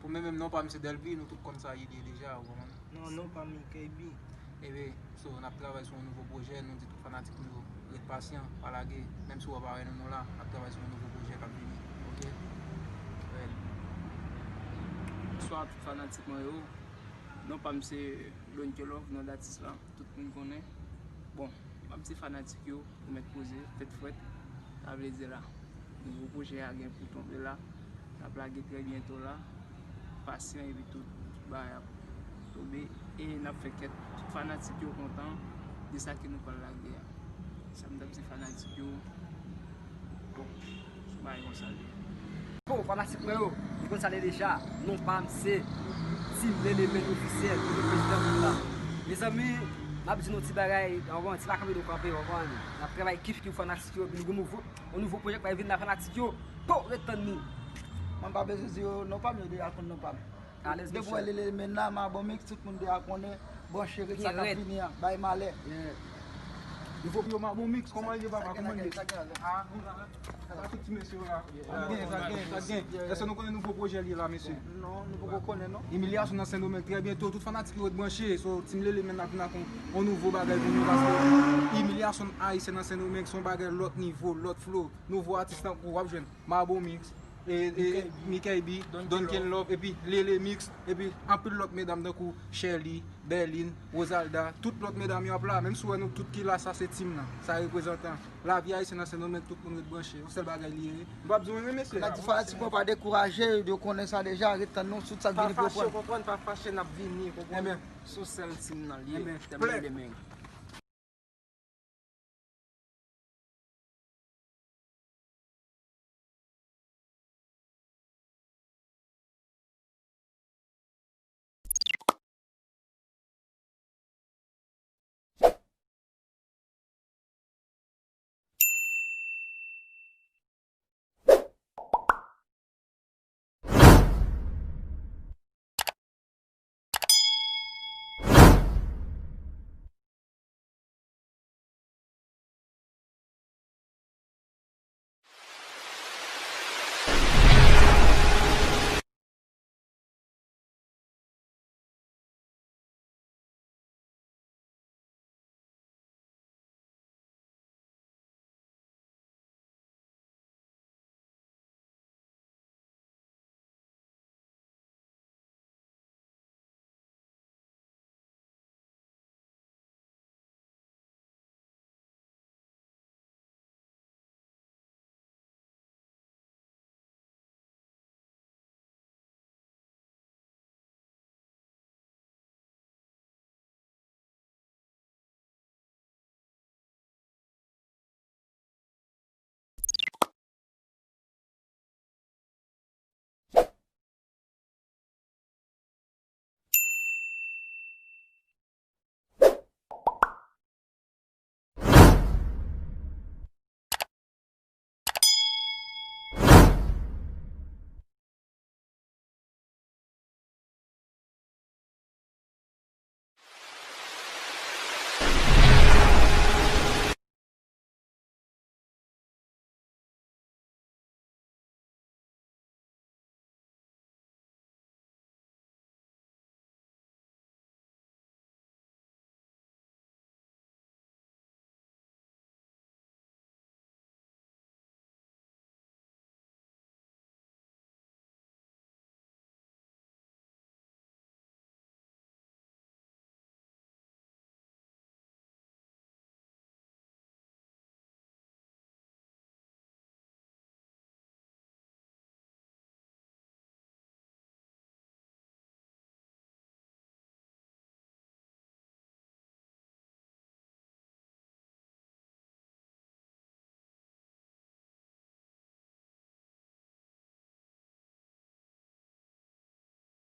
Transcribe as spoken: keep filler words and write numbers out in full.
Ou menm menm non pa m se Delby, nou tout konn sa ide deja, ou konprann? Non, non pa m K B. Ebyen, so, n ap travay sou yon nouvo pwojè, nou di tout fanatik nou yo, ret pasyan, pa lage, menm si w pa wè nou, nou la, n ap travay sou yon nouvo pwojè k ap vini, oke? Rèd. Bonswa tout fanatik mwen yo, non pa m se Don K Love, non datis la, tout moun konnen. Bon, m ap di fanatik yo, ou mèt poze, tèt frèt, sa vle di la. Nouvo pwojè a gen pou tonbe la. N ap lage trè byento la. Pasyan epi tout, tout bagay ap tonbe. E n ap fè kèt tout fanatik yo kontan de sa ke nou pral lage a. Sa m t ap di fanatik yo. Bon, se bagay konsa l ye. Bon, fanatik mwen yo, nou konn sa l ye deja. Non pa m se Team Lelemen ofisyèl, nou gen prezidan nou la. Mezanmi, m ap di nou ti bagay, w konprann, ti pa kanpe nou kanpe, w konprann. N ap travay kif kif fanatik yo, epi nou gen nouvo, yon nouvo pwojè k pral vin la fanatik yo. Po, ret tann ni. Mwen pa bezwen di yo non pa m yo deja konn non pa m. Alèz Depi w wè Lelemen la, Mabon Mix, tout moun deja konnen, branche ret sa k ap vini an, bay malè. Yeah. Yo Mabon Mix, kòman l ye papa, kòman l ye? Ah, nou la, sa tout ti mesye yo la. Sa gen, sa gen, sa gen. Èske nou konnen nouvo pwojè li la, mesye? Non, nou poko konnen non. Imilyasyon nan Sendomeng, trè byento, tout fanatik yo ret branche, so Team Lelemen ap vin ak yon, yon nouvo bagay pou nou, paske imilyasyon ayisyen nan Sendomeng se yon bagay lòt nivo, lòt flo, nouvo atis tankou w ap jwenn Mabon Mix, e, e, Mickey B, Don Ken Love, epi Lele Mix, epi anpil lòt medam tankou Sherly, Berline, Rosalda, tout lòt medam yo ap la, menm si w wè nou tout ki la, sa se team nan, sa reprezantan. Lavi ayisyen nan Sendomeng, tout moun ret branche, yon sèl bagay li ye. M p ap di w anyen, mesye. N ap di fanatik mwen pa dekouraje, yo konnen sa deja, ret tann nou, tout sa k vini pou yo pran. Konprann, pa fache, n ap vini, konprann. Ebyen. Sou sèl team nan li ye, Ebyen, Team plè. Lelemen.